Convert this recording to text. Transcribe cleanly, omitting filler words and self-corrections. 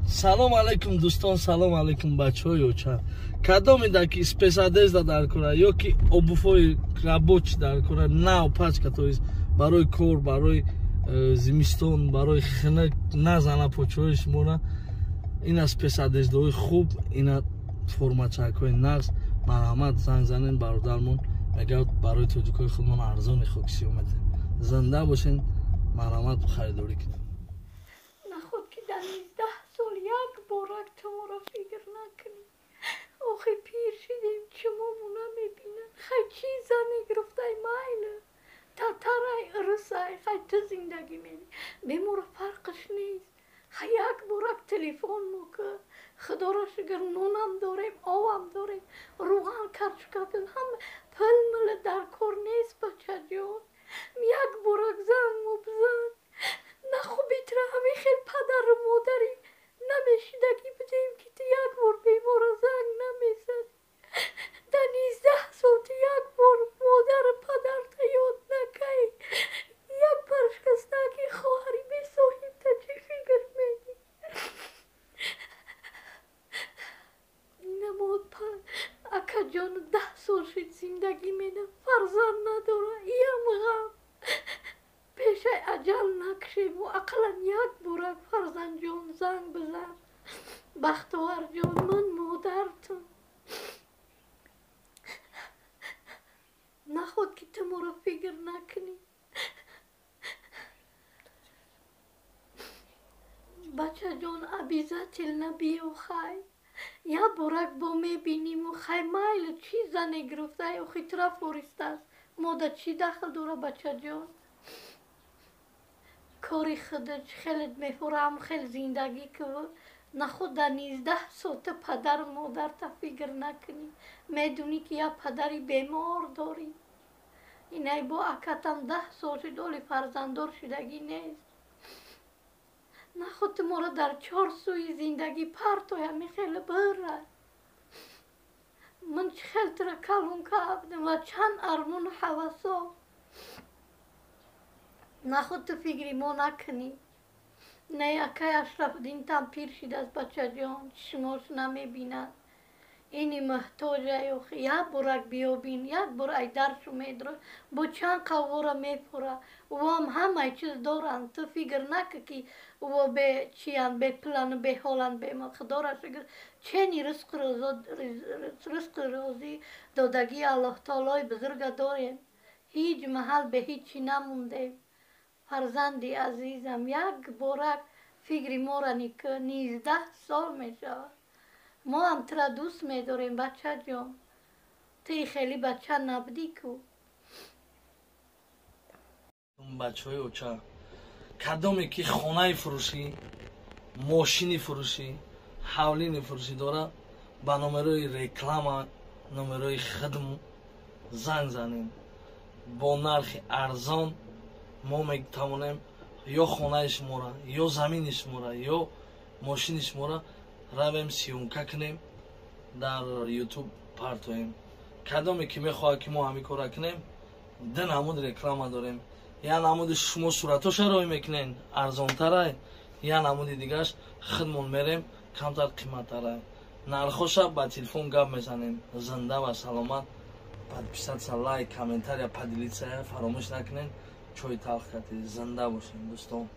Салом алейкум, дӯстон, салом алейкум, бачаҳои оча. Кадомида ки спецодежда дар кора ё ки обувь ои рабочий дар кора, нав пачка, то есть барои кор, барои зимистон, барои хинак назана почаҳои шумора, ина спецодежда ҳои хуб, ина формачакҳои нағз, марҳамат, занг занен. Бародармон мегӯяд, барои тоҷикои худмон арзони хокисиё метем. Зинда бошен, марҳамат, харидорӣ кунед. Наход ки дар 19 сол як борак туморо фикр накунӣ. Охи, пир шидем, чумому намебинанд. Хай, чӣ зане гирифтай, майли, татарай, урусай, хай, ту зиндагӣ мени, беморо фарқаш нест. Хай, як борак телефон мо ки. Худоро шукр, нонам дорем, овам дорем, рӯған, карчука, ҳама. Пул мули дар кор нест, бачаҷон. Як борак занг мо бизан. Нахубитра ҳамин хел падару модарӣ намешидагӣ будем, ки ту як бор беморо занг намезадӣ. Дар 19 сол ту як бор модару падарта ёд накай. Як паршикастаки хоҳари бесоҳибта чӣ фикр медӣ? Инамо акаҷону 10 сол шид зиндагӣ менам, фарзанд надора, иям ғам. Пешаи аҷал накшему, ақаллан як борак, фарзандҷон, занг бизан. Бахтоварҷон, ман модартам. Наход ки ту моро фикр накунӣ. Бачаҷон, обязательно биё. Хай, як борак бо мебиниму. Хай, майли, чӣ зане гирифтай, охи тура фористааст, мода чӣ дахл дора, бачаҷон? Кори худаш хеле мефурам, хел зиндагӣ ку. Наход дар 19 сол ту падару модарта фикр накунӣ. Медунӣ, ки як падари бемор дорӣ. Инай бо акатам 10 сол шуд, оли фарзанддор шудагӣ нест. Наход ту моро дар чор сӯи зиндагӣ партоя, мехеле бира. Ман чӣ хел тура калон кардам ва чанд армону ҳавасо. Наход ту фикри мо накунӣ. Не, акай Ашрафуддинтам пир шидааст, бачаҷон, чишмош намебинад, ини муҳтоҷай. Охи, як борак биёбин, як бор айдаршу медро бо чанд қавора мефура. Уам ҳамаи чиз доранд, ту фикр накӣ, ки уо бе чиянд, бепулану беҳоланд. Бема, худоро шукр, чени ризқу розӣ додагии Аллоҳ таолои бузурга дорем. Ҳеҷ маҳал бе ҳеҷ чӣ намондем. Фарзанди азизам, як борак фикри моро никӯ. 19 сол мешавад, мо ҳам тура дӯст медорем, бачаҷон. Туи хеле бача набудӣ ку. Бачаҳои оча, кадоме ки хонаи фурӯшӣ, мошини фурӯшӣ, ҳавлини фурӯшӣ дора, ба номерои реклама, номерои хидм занг занем. Бо нархи арзон мо метавонем ё хонаи шуморо, ё замини шуморо, ё мошини шуморо равем, съёмка кунем, дар Ютуб партоем. Кадоме ки мехоҳад, ки мо ҳамин кора кунем, ду намуд реклама дорем: як намуди шумо суратоша рой мекунен, арзонтарай, як намуди дигаш худмон мерем, камтар қиматтарай. Нархоша ба телефон гап мезанем. Зинда ва саломат. Подписаться, лайк, комментария, поделиться фаромӯш накунен. Чой талх кардед. Зинда бошем, дӯстон.